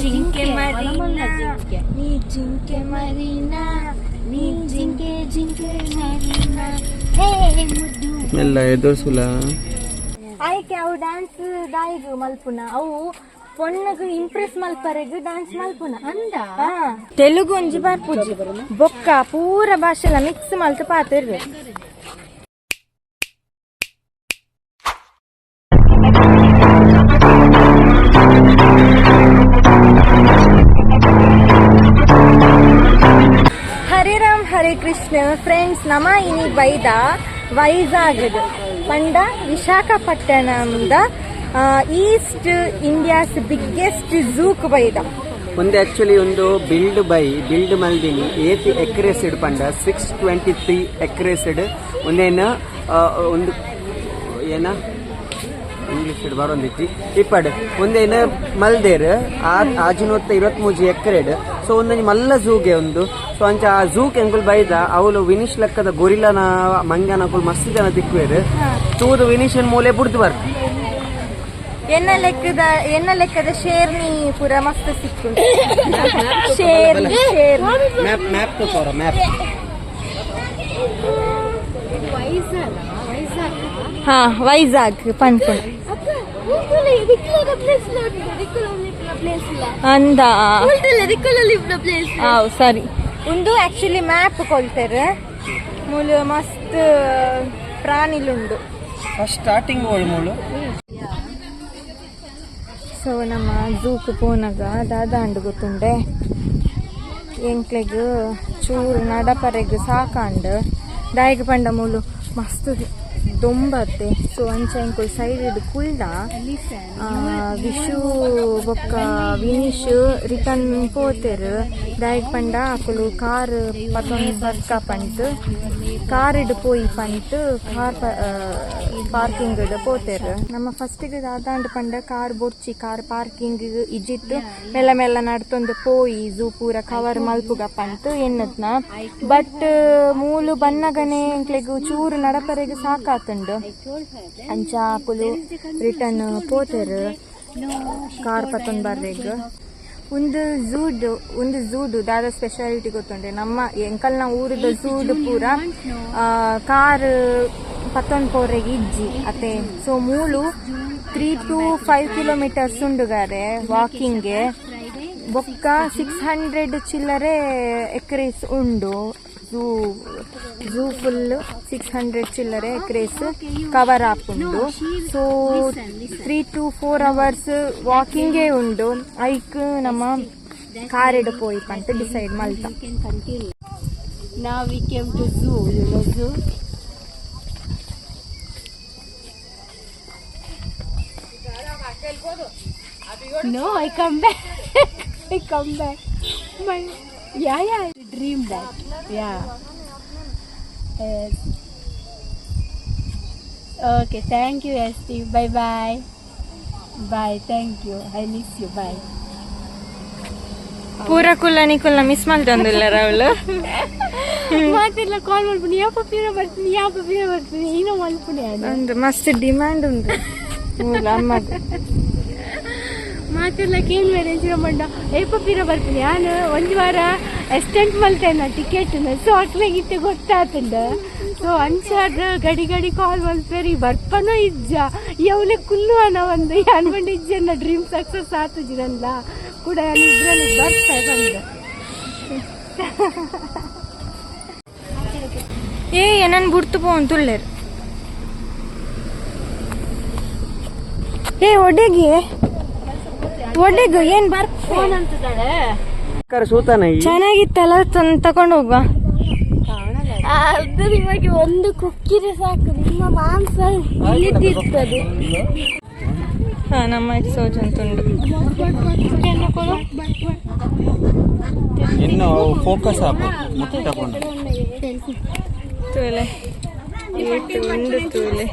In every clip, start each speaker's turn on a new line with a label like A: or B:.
A: ಜಿಂಕೆ ಮರೀನಾ ನೀ ಜಿಂಕೆ ಮರೀನಾ ನೀ ಜಿಂಕೆ ಜಿಂಕೆ ಮರೀನಾ ಹೇ ಮುದ್ದು.
B: ಮೆಲ್ಲ ಎದುರ್ಸುಲ.
A: ಆಯ್ಕೆ ಅವು ಡ್ಯಾನ್ಸ್ ದಾಯಿಗ್ ಮಲ್ಪುನ, ಅವು ಪೊಣ್ಣಗ್ ಇಂಪ್ರೆಸ್ ಮಲ್ಪರೆಗ್ ಡ್ಯಾನ್ಸ್ ಮಲ್ಪುನ ಅಂದ. ತೆಲುಗು ಒಂಜಿ ಬರ್ಪುಜಿ, ಬೊಕ್ಕ ಪೂರ ಭಾಷೆಲ ಮಿಕ್ಸ್ ಮಲ್ತ್ ಪಾತೆರ್ವೆ. ಹರೇ ರಾಮ್ ಹರೇ ಕೃಷ್ಣ ಫ್ರೆಂಡ್ಸ್, ನಮ ಇನಿ ಬೈದ ವೈಜಾಗ್ ಪಂಡ ವಿಶಾಖಪಟ್ಟಣಂದ ಈಸ್ಟ್ ಇಂಡಿಯಾಸ್ ಬಿಗ್ಗೆಸ್ಟ್ ಝೂಕ್ ಬೈದ.
B: ಒಂದು ಆಕ್ಚುಲಿ ಒಂದು ಬಿಲ್ಡ್ ಬೈ ಬಿಲ್ಡ್ ಮಲ್ದಿನಿ ಏತ್ ಎಕ್ರೆಸ್ ಇಡ್ ಪಂಡ 623 ಎಕ್ರೆಸ್ ಇಡ್ ಒಂದೇನ ಒಂದು ಏನ ಇಂಗ್ಲೀಷ್ ಇಡ್ ಬರೊಂದಿಜ್ಜಿ ಇಪ್ಪಡ್ ಒಂದೇನ ಮಲ್ದೇರ್ 623 ಎಕರೆಡ್. ಸೊ ಒಂದೊಂಜಿ ಮಲ್ಲ ಝೂಗೆ ಒಂದು. ಸೊ ಅಂಚ ಆ ಝೂಕ್ ಎಂಕುಲು ಬೈದ ಅವಳು ವಿನಿಶ್ ಲೆಕ್ಕದ ಗೊರಿಲ್ಲನ ಮಂಗನ ಅಕುಲು ಮಸ್ತ್ ಜನ ತಿಕ್ಕುವೆರ್ ತೂದು ವಿನಿಶನ್ ಮೂಲೆ ಬುಡ್ದು ಬರ್.
A: ಎನ್ನ ಲೆಕ್ಕದ ಶೇರ್ನಿ ಪೂರ ಮಸ್ತ್ ಸಿಕ್ಕು ಶೇರ್ ಶೇರ್.
B: ಮ್ಯಾಪ್ ಮ್ಯಾಪ್ ತೋರ ಮ್ಯಾಪ್.
A: ಹಾ, ವೈಜಾಗ್ ಪನ್ಪುಣ ಅಂದ. ಹಾವ್ ಸರಿ, ಒಂದು ಆಕ್ಚುಲಿ ಮ್ಯಾಪ್ ಕೊಳ್ತಾರೆ. ಮೂಲು ಮಸ್ತ್ ಪ್ರಾಣಿಲುಂಡು.
B: ಫಸ್ಟ್ ಸ್ಟಾರ್ಟಿಂಗ್ ಮೂಲು.
A: ಸೊ ನಮ್ಮ ಝೂಕ್ ಪೋನಗ ದಾದಾಂಡು ಗೊತ್ತುಂಡೆ, ಎಂಕ್ಲೆಗ್ ಚೂರು ನಡಪರೆಗ್ ಸಾಕಾಂಡ್. ದಾಯಿಗ್ ಪಂಡ ಮೂಲು ಮಸ್ತ್ ದೊಂಬತ್ತೆ. ಸೊ ಅಂಚ ಎಂಕುಲು ಸೈಡ್ ಕುಲ್ದ. ವಿಶು ಬೊಕ್ಕ ವಿನೀಶ್ ರಿಟರ್ನ್ ಪೋತೆರ್. ದಾಯಿಗ್ ಪಂಡ ಅಕುಲು ಕಾರ್ ಪತೊಂದು ಬರ್ಕ ಪಂತ್, ಕಾರ್ ಪೋಯಿ ಪಂತ್ ಕಾರ್ ಪಾರ್ಕಿಂಗ್ ಪೋತೆರ್. ನಮ್ಮ ಫಸ್ಟಿಗೆ ದಾದಾಂಡ್ ಪಂಡ ಕಾರ್ ಬೊರ್ಚಿ, ಕಾರ್ ಪಾರ್ಕಿಂಗ್ ಇಜ್ಜಿತ್ತು, ಮೆಲ್ಲ ಮೆಲ್ಲ ನಡ್ತೊಂದು ಪೋಯಿ ಝೂ ಪೂರ ಕವರ್ ಮಲ್ಪುಗ ಪಂತ್ ಎನ್ನತ್ನ. ಬಟ್ ಮೂಲು ಬನ್ನಗನೆ ಎಂಕ್ಲೆಗ್ ಚೂರು ನಡಪರೆಗ್ ಸಾಕಾತುಂಡು. ಅಂಚ ಅಕುಲು ರಿಟರ್ನ್ ಪೋತೆರ್ ಕಾರ್ ಪತ್ತೊಂದು ಬರ್ರೆಗ್. ಒಂದು ಝೂಡ್ ದಾದ ಸ್ಪೆಷಾಲಿಟಿ ಗೊತ್ತುಂಡೆ? ನಮ್ಮ ಎಂಕಲ್ನ ಊರುದ ಝೂಡ್ ಪೂರ ಕಾರ್ ಪತ್ತೊಂದು ಪೋರೆಗ್ ಇಜ್ಜಿ ಅತೆ. ಸೊ ಮೂಲು 3 ಟು 5 ಕಿಲೋಮೀಟರ್ಸ್ ಉಂಡುಗಾರೆ ವಾಕಿಂಗ್. ಬೊಕ್ಕ 600 ಚಿಲ್ಲರೆ ಎಕ್ರೇಸ್ ಉಂಡು ಝೂ. ಝೂ ಫುಲ್ 600 ಚಿಲ್ಲರೆ ಎಕ್ರೇಸ್ ಕವರ್ ಆಪುಂಡು. ಸೊ 3 ಟು 4 ಅವರ್ಸ್ ವಾಕಿಂಗೇ ಉಂಡು. ಐಕ್ ನಮ್ಮ ಕಾರೆಡ್ ಪೋಯಿ ಪಂತ decide ಮಲ್ತ.
C: Now we came to zoo, you know zoo? No, I come back. I come back. My yeah, I dream that. Yeah. Yes. Okay, thank you, Esti. Bye bye. Bye, thank you. I miss you. Bye.
A: ಪೂರ ಕುಲ್ಲ ನಿಕುಲ್ನ miss ಮಲ್ತೊಂದಿಲ್ಲ Rahul.
C: ಮಾತೆಲ್ಲ ಕಾಲ್ ಮಾಡ್ತೀನಿ, ಯಾಪ ಪೀರ ಬರ್ತೀನಿ, ಯಾಪ ಪೀರ ಬರ್ತೀನಿ, ಏನೋ ಮಲ್ಪುಣೆ.
A: ಒಂದು ಮಸ್ತ್ demand ಉಂಟು ಮೂಲ ಅಮ್ಮಗ್.
C: ಮಾತೆಲ್ಲ ಕೇಳಿ ಎಂಚಿನ ಮಂಡ ಏಪ ಪಿರ ಬರ್ತೀನಿ. ನಾನು ಒಂದು ವಾರ ಎಕ್ಸ್ಟೆಂಡ್ ಮಲ್ತೇನೆ ಟಿಕೆಟ್. ಸೊ ಅಕ್ಲೆಗ್ ಇತ್ತೆ ಗೊತ್ತಾತುಂಡ. ಸೊ ಅಂಚಾದ ಗಡಿ ಗಡಿ ಕಾಲ್ ಮಲ್ಪೇರಿ, ಬರ್ಪನೋ ಇಜ್ಜ, ಯಾವ್ಲೆ ಕುಲ್ಲುವನ ಒಂದು ಯಾನ್ ಬಂಡ ಇಜ್ಜನ್ನ ಡ್ರೀಮ್ ಸಕ್ಸಸ್ ಆತುಜಿರಲ್ಲ ಕೂಡ ಯಾನ್ ಇದ್ರಲ್ಲಿ ಬರ್ತಾ ಬಂದ.
A: ಏ ಏನನ್ ಬುಡ್ತು ಪೋ ಅಂತುಳ್ಳೇರು. ಏ ಒಡೆಗೆ ಒಡೆಗು ಏನ್ ಬರ್
B: ಸೂತಾನ.
A: ಚೆನ್ನಾಗಿತ್ತಲ್ಲ, ತಕೊಂಡು ಹೋಗುವ.
C: ಅದು ನಿಮಗೆ ಒಂದು ಕುಕ್ಕಿದ್ರೆ ಸಾಕು, ನಿಮ್ಮ ಮಾಂಸ ಇಳಿದಿರ್ತದೆ.
A: ಹಾ, ನಮ್ಮ ಸೋಜಂತುಂಡು.
B: ಇನ್ನು ಫೋಕಸ್ ಆಪು ಮುಟ್ಟು ತಗೊಂಡು.
A: ತೂಲೆ ಏತು ಉಂಡು ತೂಲೆ.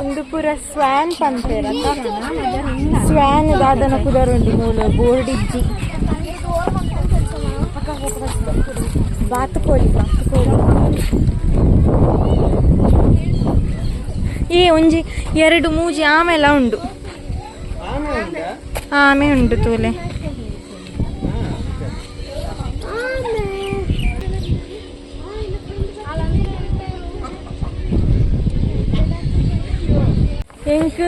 A: ಉಂದು ಪೂರ ಸ್ವ್ಯಾನ್ ಪನ್ಪೆರ್. ಸ್ವ್ಯಾನ್ ದಾದನ ಪುದರುಂಡು. ಮೂಲು ಬೋರ್ಡ್ ಇಜ್ಜಿ. ಬಾತುಕೋಳಿ, ಬಾತುಕೋಳಿ. ಈ ಒಂಜಿ ಎರಡು ಮೂಜಿ ಆಮೆಲ ಉಂಡು. ಆಮೆ ಉಂಡು ತೂಲೆ. ಎಂಕ್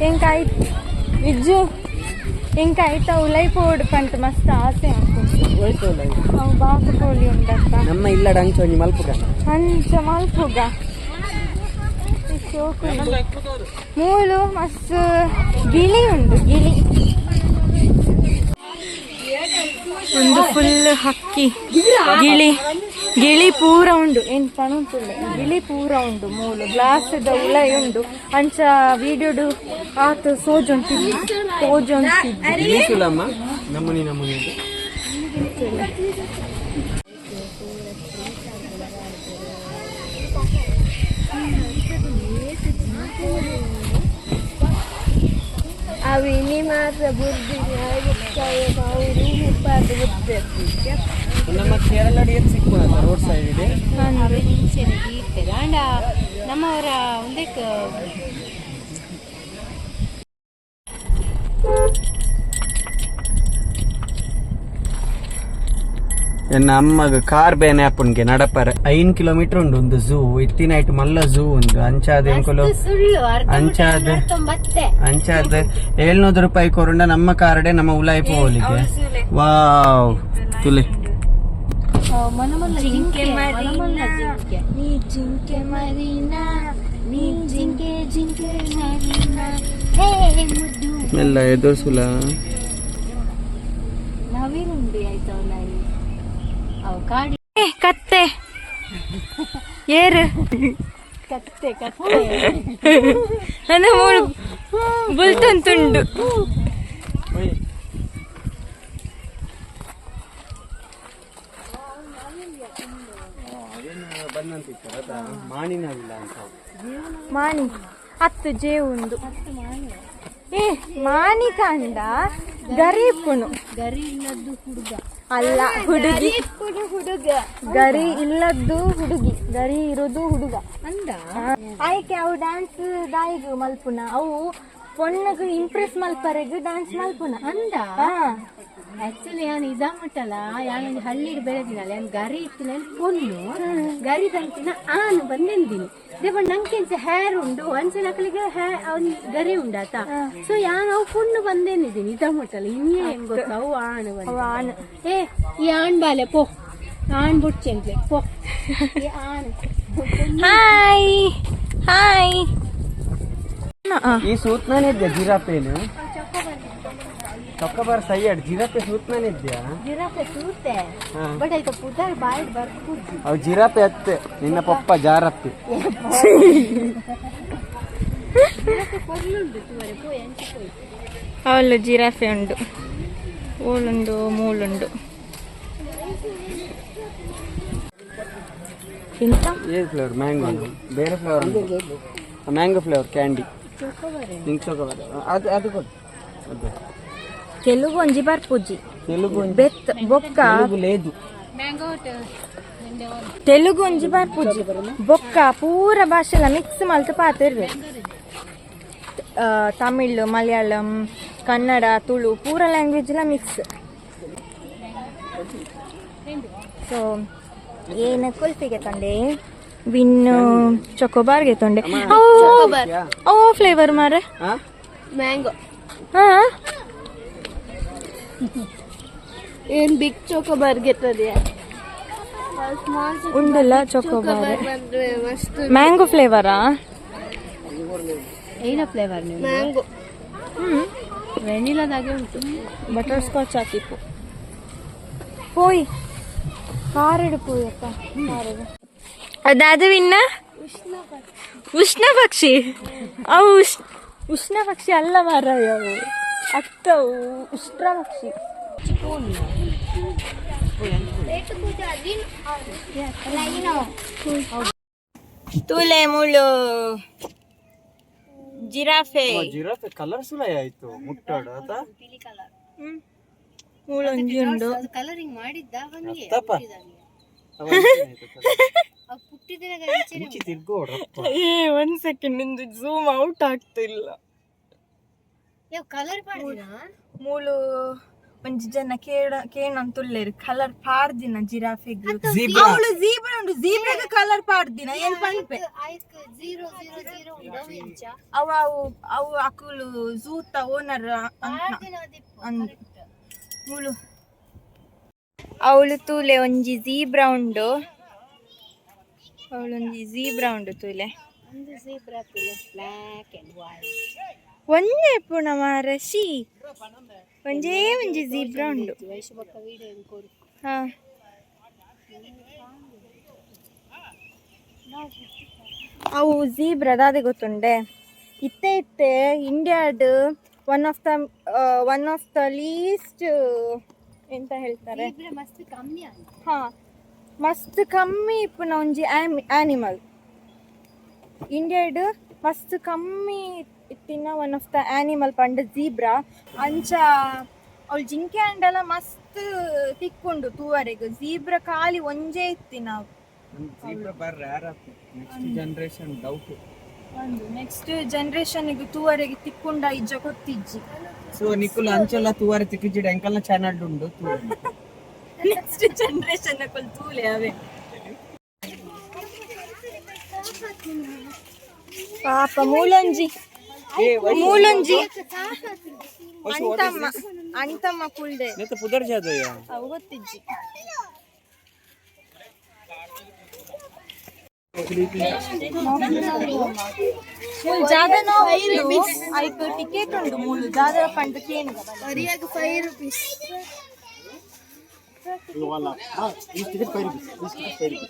A: ಎಂಕ್ ಐತ್ ವಿಜ್ಜು ಎಂಕ್ ಐತ ಉಲೈ ಪೋಡು ಪಂಟ್ ಮಸ್ತ್ ಆಸೆ ಉಂಟು. ಅವು ಬಾಪ ಕೋಳಿ ಉಂಡತ್ತ.
B: ನಮ್ಮ ಇಲ್ಲ ಅಂಚ ಒಂಜಿ ಮಲ್ಪುಗ.
A: ಅಂಚ ಮಲ್ಪುಗ ಶೋಕು ಉಂಡು. ಮೂಲು ಮಸ್ತ್ ಗಿಳಿ ಉಂಡು ಗಿಳಿ. ಒಂದು ಫುಲ್ ಹಕ್ಕಿ ಗಿಳಿ ಗಿಳಿ ಪೂರ ಉಂಡು. ಏನ್ ಪಣುಂತುಲ್ಲೆ ಗಿಳಿ ಪೂರ ಉಂಡು. ಮೂಲು ಗ್ಲಾಸ್ದ ಉಲೈ ಉಂಡು. ಅಂಚ ವಿಡಿಯೋಡು ಆತ ಸೋಜೊಂಟಿದ್ದಿ ತೋಜೊಂಟಿದ್ದಿ.
B: ಸುಲಮ್ಮ ನಮೂನಿ ನಮೂನಿ ಉಂಟು.
C: ಅವಿ ಮಾತ್ರ ಬುರ್ದಿ
B: ನಮ್ಮ ಕೇರಳ ಏನ್ ಸಿಕ್ಕುನಲ್ಲ ರೋಡ್ ಸೈಡ್ ಇದೆ.
C: ಅಂಡ ನಮ್ಮವರ ಒಂದಕ್ಕೆ
B: ಎನ್ನ ಅಮ್ಮಗ ಕಾರ್ ಬೇನೆ ಅಪ್ಪನ್ಗೆ ನಡಪರ 5 ಕಿಲೋಮೀಟರ್ ಉಂಡು ಒಂದು ಝೂ. ಇತ್ತಿನ ಐಟ್ ಮಲ್ಲ ಝೂ ಉಂಡು. ಅಂಚಾದ ಎಂಕುಲು
C: ಸುಳ್ಳು
B: ಅಂಚಾದ
C: ತೊಂಬತ್ತೆ
B: ಅಂಚಾದ 700 ರೂಪಾಯಿ ಕೊರುಂಡ ನಮ್ಮ ಕಾರಡೆ ನಮ್ಮ ಉಲಾಯಿ ಪೋಲಿಗೆ. ವಾವ್ ತುಲೆ
C: ಜಿಂಕೆ ಮರೀನಾ ನೀ ಜಿಂಕೆ ಮರೀನಾ ನೀ ಜಿಂಕೆ ಜಿಂಕೆ ಮರೀನಾ ಹೇ ಮುದ್ದು
B: ಎಲ್ಲ ಎದುರ್ಸುಲ
C: ನವಿಲುಂಡು ಆಯ್ತು ನಾಯಿ ಅವು ಕಾಡಿ
A: ಏ, ಕತ್ತೆ ಏರು
C: ಕತ್ತೆ ಕತ್ತೆ
A: ಅಂದ್ರೆ ಮೂಳು ಬುಲ್ತಂತುಂಡು.
B: ಮಾಣಿನವಿಲ್ಲ ಅಂತ
A: ಮಾಣಿ ಹತ್ತು ಜೇ ಉಂಡು. ಏ ಮಾಣಿ ಕಂಡ ಗರೀಪುನು
C: ಗರಿ ಇಲ್ಲದ್ದು ಹುಡುಗ
A: ಅಲ್ಲ ಹುಡುಗಿ.
C: ಹುಡುಗ
A: ಗರಿ ಇಲ್ಲದ್ದು ಹುಡುಗಿ, ಗರಿ ಇರೋದು ಹುಡುಗ
C: ಅಂದ
A: ಆಯ್ಕೆ. ಅವು ಡ್ಯಾನ್ಸ್ ದಾಯಿಗ್ ಮಲ್ಪುನ, ಅವು ಪೊಣ್ಣಗ್ ಇಂಪ್ರೆಸ್ ಮಲ್ಪರೆಗ್ ಡ್ಯಾನ್ಸ್ ಮಲ್ಪುನ
C: ಅಂದ.
A: ಹಾ.
C: ಆಕ್ಚುಲಿ ಯಾನ್ ಇದ ಮಟ್ಟಲ್ಲ, ಯಾನೊಂದು ಹಳ್ಳಿಡ್ ಬೆಳೆದಿನಲ್ಲ, ಯಾನ್ ಗರಿ ಇತ್ತಿನ ಪೊಣ್ಣು ಗರಿ ದಂತಿನ ಆನು ಬಂದೆಂದಿನಿ ದೇವ ನಂಗೆಂಚ ಹೇರ್ ಉಂಡು ಅಂಚೆ ನಕಲಿಗೆ ಹೇ ಅವ್ನ್ ಗರಿ ಉಂಡಾತ. ಸೊ ಯಾನ್ ಅವು ಪೊಣ್ಣು ಬಂದೇನಿದ್ದೀನಿ ಇದ ಮಟ್ಟಲ್ಲ. ಇನ್ನೇ ಏನ್ ಗೊತ್ತ, ಅವು ಆಣು ಬಂದ
A: ಅವು ಆಣ್.
C: ಏ ಈ ಆಣ್ ಬಾಲೆ ಪೋ ಆಣ್ ಬುಡ್ಚೆಂತ್ಲೆ ಪೋ ಈ ಆಣ್.
A: Hi hi.
B: ಈ ಸೂತ್ನಾನೇ ಇದ್ಯಾ ಜಿರಾಪೇನು ಚೊಕ್ಕಬಾರ್ ಸೈಯಡ್ ಜಿರಾಪೆ ಸೂತ್ನಾನೇ ಇದ್ಯಾ?
C: Giraffe ತೂತೆ
B: ha.
C: ಬಟ್ ಆಯ್ತು ಪುದರ್ ಬಾಯ್ ಬರ್ಕುಜ್ಜಿ.
B: ಅವು ಜಿರಾಪೆ ಅತ್ತೆ ನಿನ್ನ ಪಪ್ಪ ಜಾರಪ್ಪೆ.
C: ಜಿರಾಫೆ ಪೊರ್ಲುಂಡು ತೂವರೆ ಪೋಯ್ ಅಂಚೆ ಪೋಯ್.
A: ಅವಳು ಜಿರಾಫೆ ಉಂಡು, ಓಳುಂಡು ಮೂಲುಂಡು ಎಂತ.
B: ಏನ್ ಫ್ಲೇವರ್? ಮ್ಯಾಂಗೋ ಬೇರೆ ಫ್ಲೇವರ್ ಉಂಟು. ಮ್ಯಾಂಗೋ ಫ್ಲೇವರ್ ಕ್ಯಾಂಡಿ ನಿಂಗೆ ಚೊಕೊಬಾರ್ ಅದು ಅದು ಕೊಡು ಅದು.
A: ತೆಲುಗು ಒಂಜಿ ಬರ್ಪುಜಿ.
B: ತೆಲುಗು ಒಂಜಿ-
A: ಬೆತ್ ಬೊಕ್ಕ
B: ತೆಲುಗು ಲೇದು.
A: ತೆಲುಗು ಒಂಜಿ ಬರ್ಪುಜಿ ಬೊಕ್ಕ ಪೂರ ಭಾಷೆಲ ಮಿಕ್ಸ್ ಮಲ್ತ್ ಪಾತೆರ್ವೆ. ತಮಿಳ್ ಮಲಯಾಳಂ ಕನ್ನಡ ತುಳು ಪೂರ ಲ್ಯಾಂಗ್ವೇಜ್ಲ ಮಿಕ್ಸ್. ಸೊ ಏನು ಕುಲ್ಫಿಗೆ ತಂದೆ, ವಿನ್ನು ಚೊಕೊಬಾರ್ಗೆ ತೊಂಡೆ. ಓ ಫ್ಲೇವರ್ ಮಾರೆ.
B: ಹಾ.
C: ಮ್ಯಾಂಗೋ.
A: ಹಾ.
C: ಏನ್ ಬಿಗ್ ಚೋಕೋಬಾರ್ ಗೆತ್ತದೆ?
A: ಉಂಡಲ್ಲ chocobar mango ಫ್ಲೇವರಾ?
C: ಏನ ಫ್ಲೇವರ್? ಮ್ಯಾಂಗೋ ವೆನಿಲಾದಾಗೆ ಉಂಟು.
A: ಬಟರ್ ಸ್ಕಾಚ್ ಹಾಕಿಪ್ಪು ಪೋಯ್ ಕಾರಡು ಪೋಯ್ ಅಕ್ಕ ಕಾರಡು. ಅದಾದ ವಿನ್ನ ಉಷ್ಣ ಪಕ್ಷಿ. ಅವು ಉಷ್ಣ ಪಕ್ಷಿ ಅಲ್ಲ ಮಾರಾಯ, ಅವು ಅತ್ತವು ಉಷ್ಟ್ರ ಪಕ್ಷಿ. ತೂಲೆ ಮುಳ್ಳು ಜಿರಾಫೆ.
B: ಜಿರಾಫೆ ಕಲರ್ ಸುಲೈ ಆಯ್ತು ಮುಟ್ಟಾಡು ಆತ.
A: ಮುಳ್ಳೊಂಜಿ ಉಂಡು.
C: ಕಲರಿಂಗ್ ಮಾಡಿದ್ದ.
B: ತಪ್ಪ.
A: ಏ, ಒಂದ್ ಸೆಕೆಂಡ್, ನಿಂದು ಝೂಮ್ ಔಟ್ ಆಗ್ತಿಲ್ಲ.
C: ಕಲರ್ ಪಾಡ್ದಿನ.
A: ಮೂಲು ಒಂಜಿ ಜನ ಕೇಡ ಕೇನಂತುಲ್ಲೇರು, ಕಲರ್ ಪಾಡ್ದಿನ ಜಿರಾಫೆಗ್. ಅವಳು ಜೀಬ್ರಾ ಉಂಡು, ಜೀಬ್ರಾಗ ಕಲರ್ ಪಾಡ್ದಿನ ಏನ್ ಪನ್ಪೆ.
C: ಐಕ್ 0 0 0 ಉಂಡು, ಅವು ಎಂಚ?
A: ಅವ ಅವು ಅವು ಅಕುಲು ಝೂತ ಓನರ್.
C: ಪಾಡ್ದಿನ ಅದಿಪ್ಪು.
A: ಅಂದ್. ಮೂಲು ಅವಳು ತೂಲೆ, ಒಂಜಿ ಜೀಬ್ರಾ ಉಂಡು. ಅವಳೊಂಜಿ ಜೀಬ್ರಾ ಉಂಡು ತೂಲೆ.
C: ಒಂದು ಜೀಬ್ರಾ ತುಲೆ, ಬ್ಲ್ಯಾಕ್ ಅಂಡ್ ವೈಟ್.
A: ಒಂಜೆ ಪುಣ ಮಾರ, she, ಒಂಜೇ ಒಂಜಿ ಜೀಬ್ರಾ ಉಂಡು.
C: ವಯಸ್ಸು ಬೊಕ್ಕ ವೀಡಿಯೋ ಕೊರು.
A: ಹಾ, ಅವು ಜೀಬ್ರಾ ದಾದೆ ಗೊತ್ತುಂಡೆ? ಇತ್ತೆ ಇತ್ತೆ ಇಂಡಿಯಾಡ್ one of the least, ಎಂತ ಹೇಳ್ತಾರೆ?
C: ಜೀಬ್ರಾ ಮಸ್ತ್ ಕಮ್ಮಿ ಅಂತ.
A: ಹಾ, ಮಸ್ತ್ ಕಮ್ಮಿ ಇಪ್ಪುನ ಒಂಜಿ ಆನಿಮಲ್. ಇಂಡಿಯಾಡ್ ಮಸ್ತ್ ಕಮ್ಮಿ ಇತ್ತಿನ ಒನ್ ಆಫ್ the animal ಪಂಡ ಜೀಬ್ರಾ. ಅಂಚ ಅವಳು ಜಿಂಕೆ ಅಂಡಲ ಮಸ್ತ್ ತಿಕ್ಕುಂಡು ತೂವರೆಗ್. ಜೀಬ್ರಾ ಖಾಲಿ ಒಂಜೇ ಇತ್ತಿನ.
B: ಜೀಬ್ರಾ ಬಾರಿ ರೇರ್ ಆಗ್ತದೆ, ನೆಕ್ಸ್ಟ್ ಜನರೇಷನ್ ಡೌಟ್.
A: ಒಂದು ನೆಕ್ಸ್ಟ್ ಜನರೇಷನ್ ತೂವರೆಗೆ ತಿಕ್ಕುಂಡ ಇಜ್ಜ ಗೊತ್ತಿಜ್ಜಿ.
B: ಸೊ ನಿಕುಲು ಅಂಚೆಲ್ಲ ತೂವರೆ ತಿಕ್ಕಿಜಿಡ ಎಂಕಲ್ನ ಚಾನಲ್ ಉಂಡು.
A: ನೆಕ್ಸ್ಟ್ ಜನರೇಷನ್ ತೂಲೆ ಅವೇ. ಪಾಪ, ಮೂಲೊಂಜಿ ಮೂಲೊಂಜಿ ಅಂತಮ್ಮ ಅಂತಮ್ಮ ಕುಲ್ದೆ.
B: ನೆತ್ತ ಪುದರ್ ಜಾದಯ್ಯ?
A: ಅವು ಗೊತ್ತಿಜ್ಜಿ. ಮೂಲು ಜಾದನೋ ಉಂಡು, ಐಕ್ ಟಿಕೆಟ್ ಉಂಡು. ಮೂಲು ಜಾದರ ಪಂಡ ಕೇನುಗ.
C: ಸರಿಯಾಗಿ 5 rupees.
D: Each ticket 5 rupees. Each ticket 5 rupees.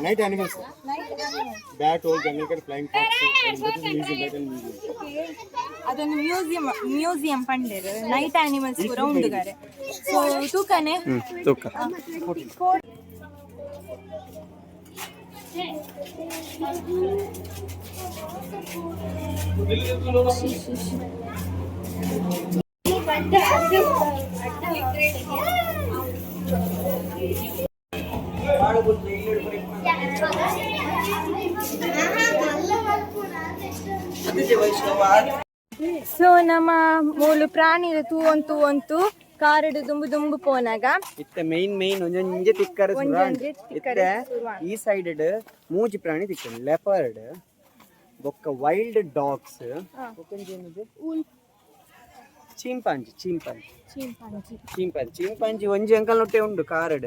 D: Night animals. Bat, owl, jungle cat, flying fox, and that is museum, night animal museum.
A: ಅದೊಂದು ಮ್ಯೂಸಿಯಂ, ಮ್ಯೂಸಿಯಂ ಪಂಡೇರು. ನೈಟ್ ಆನಿಮಲ್ಸ್ ಪೂರ ಉಂಡುಗಾರೆ. ಸೊ ತೂಕನೆ.
B: ತೂಕ.
A: ಸೊ ನಮ್ಮ ಮೂಲು ಪ್ರಾಣಿಲು ತೂವೊಂತು ತೂವೊಂತು ಕಾರಡು ದುಂಬು ದುಂಬು ಪೋನಾಗ
B: ಇತ್ತೆ ಮೇನ್ ಮೇನ್ ಒಂಜೊಂಜೆ ತಿಕ್ಕರೆ ಶುರು ಆಂಡ್.
A: ಒಂಜೊಂಜೆ ತಿಕ್ಕರೆ
B: ಇತ್ತೆ
A: ಶುರು ಆಂಡ್.
B: ಈ ಸೈಡ್ ಮೂಜಿ ಪ್ರಾಣಿ ತಿಕ್ಕುಂಡು, ಲೆಪರ್ಡ್ ಬೊಕ್ಕ wild dogs, chimpanzee chimpanzee.
A: Chimpanzee.
B: Chimpanzee chimpanzee ಒಂಜಿ ಅಂಕಲ್ ನೊಟ್ಟೆ ಉಂಡು ಕಾರಡ್.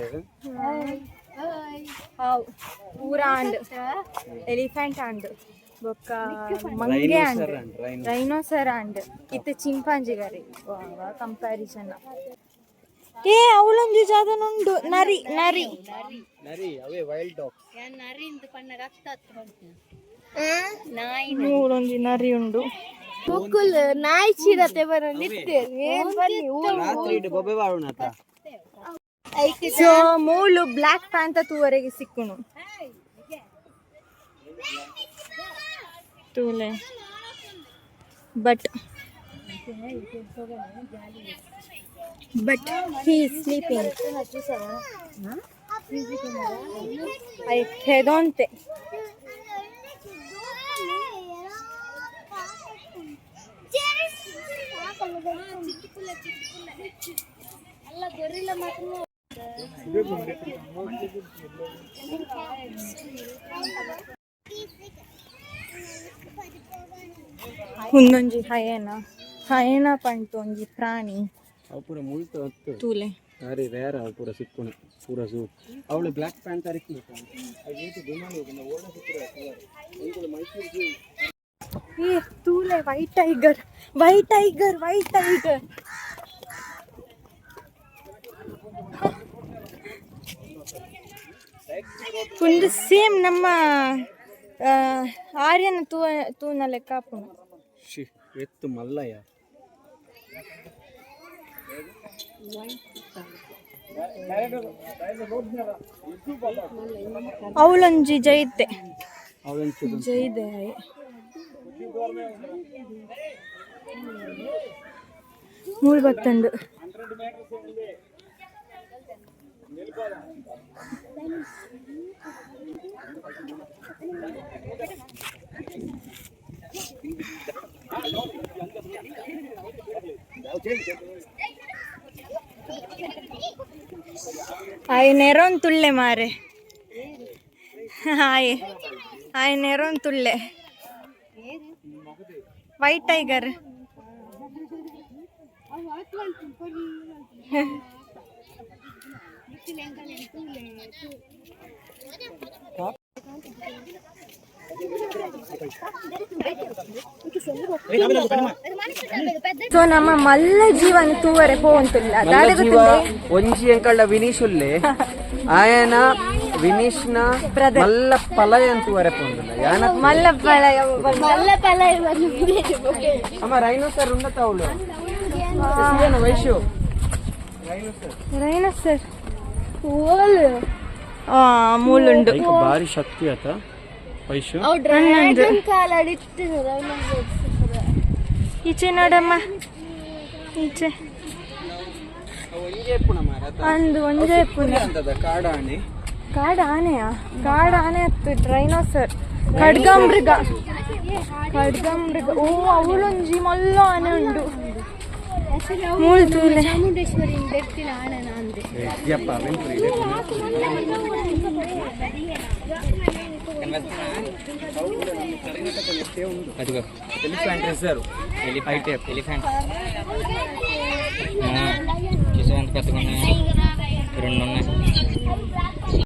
A: ಹಾವು ಪೂರ ಆಂಡ್, ಎಲಿಫೆಂಟ್ ಆಂಡ್, ಬೊಕ್ಕ ಮಂಗೆ ಆಂಡ್.
B: ರೈನೋಸರ್ ಅಂಡ್ ರೈನೋ.
A: ರೈನೋಸರ್ ಆಂಡ್, ಇತ್ತೆ ಚಿಂಪಾಂಜಿಗರಿ ಕಂಪ್ಯಾರಿಸನ್. ಏ, ಅವಳೊಂಜಿ ಜಾಗನುಂಡು, ನರಿ ನರಿ.
B: ನರಿ ಅವೇ ವೈಲ್ಡ್ ಡಾಗ್ಸ್.
C: ನರಿಂದು ಪಣ್ಣಗ ಅತ್ತ ಅತ್ತ ಬಂತು ನಾಯಿ.
A: ಮೂರೊಂಜಿ ನರಿ ಉಂಡು.
C: ಮುಕ್ಕುಲ್ ನಾಯಿ ಚೀರತೆ ಬರೋದು. ಏನ್ ಬನ್ನಿ.
B: ರಾತ್ರಿ ಇಡು ಬೊಬೆ ಬಾಳುಣ ಆತ.
A: ಸೊ ಮೂಲು ಬ್ಲ್ಯಾಕ್ ಪ್ಯಾಂತ ತೂವರೆಗೆ ಸಿಕ್ಕುನು ತೂಲೆ. But he sleeping. I ಖೆದೊಂತೆ.
C: ಅಲ್ಲ, ಗೊರಿಲ್ಲ ಮಾತ್ರ.
A: ಒಂದೊಂಜಿ ಹಯೇನ, ಹಯೇನ ಪಂಟು ಒಂಜಿ ಪ್ರಾಣಿ.
B: ಅವು ಪೂರ ಮುಳ್ತು ಹೊತ್ತು.
A: ತೂಲೆ.
B: ಬಾರಿ ರೇರ್ ಅವು ಪೂರ ಸಿಕ್ಕುನು ಪೂರ ಝೂ. ಅವಳು ಬ್ಲ್ಯಾಕ್ ಪ್ಯಾಂಟ್ ಮೈಸೂರು ಝೂ.
A: ಏ ತೂಲೆ, white tiger, white tiger, white tiger. ಒಂದು ಸೇಮ್ ನಮ್ಮ ಆರ್ಯನ ತೂ ತೂನ ಲೆಕ್ಕ ಆಪುಂಡು.
B: She, ಎತ್ತು ಮಲ್ಲಯ್ಯ.
A: ಅವಳೊಂಜಿ ಜೈತೆ.
B: ಅವಳೊಂಚೂರು
A: ಜೈದೆ. ಮೂರು ಬತ್ತಂಡು. ಆಯ್ ನೆರೋನ್ ತುಳ್ಳೆ ಮಾರೆ ಆಯ್ ಆಯ್ ನೆರೋನ್ ತುಳ್ಳೆ ವೈಟ್ ಟೈಗರ್. ಸೊ ನಮ್ಮ ಮಲ್ಲ ಜೀವನ ತೂವರೆ ಪೋವಂತಿಲ್ಲ.
B: ಮಲ್ಲ ಜೀವ ಒಂಜಿ ಎಂಕಳ್ಳ ವಿನೀಶ್ ಉಲ್ಲೆ ಆಯನ ವಿನೀಶ್ನ ಮಲ್ಲ ಪಲಯ ಅಂತ ಪೋಂದುಲ್ಲ ಯಾನ
A: ಮಲ್ಲ ಪಲಯ.
C: ಮಲ್ಲ ಪಲಯ.
B: ಅಮ್ಮ ರೈನೋಸರ್ ಉನ್ನತ ಅವಳು ವೈಶು.
A: ರೈನೋಸರ್
C: ಓಲ್
A: ಮೂಲುಂಡು.
D: ಭಾರಿ ಶಕ್ತಿ ಆತ ವೈಶು.
C: ಅವು ಡ್ರ್ಯಾಗನ್ ಕಾಲ ಅಡಿತ್ತು.
A: ಈಚೆ ನೋಡಮ್ಮ ಈಚೆ. ಅಂದು ಒಂಜೇ ಪುನ
B: ಕಾಡಾಣೆ.
A: ಕಾಡು ಆನೆಯಾ? ಕಾಡು ಆನೆ ಅತ್ತು ರೈನೋಸರ್. ಖಡ್ಗಮೃಗ ಖಡ್ಗಮೃಗ. ಓ ಅವಳೊಂಜಿ ಮಲ್ಲ ಆನೆ ಉಂಡು ಮೂಲ್ ತೂಲೆ.
C: ಚಾಮುಂಡೇಶ್ವರಿ ಬೆಟ್ಟಿನ ಆಣನ ಅಂದೆ.
B: Elephant reserve.
E: Elephant elephant చూసా ఎంత పెద్దగా ఉన్నాయి, రెండు ఉన్నాయి.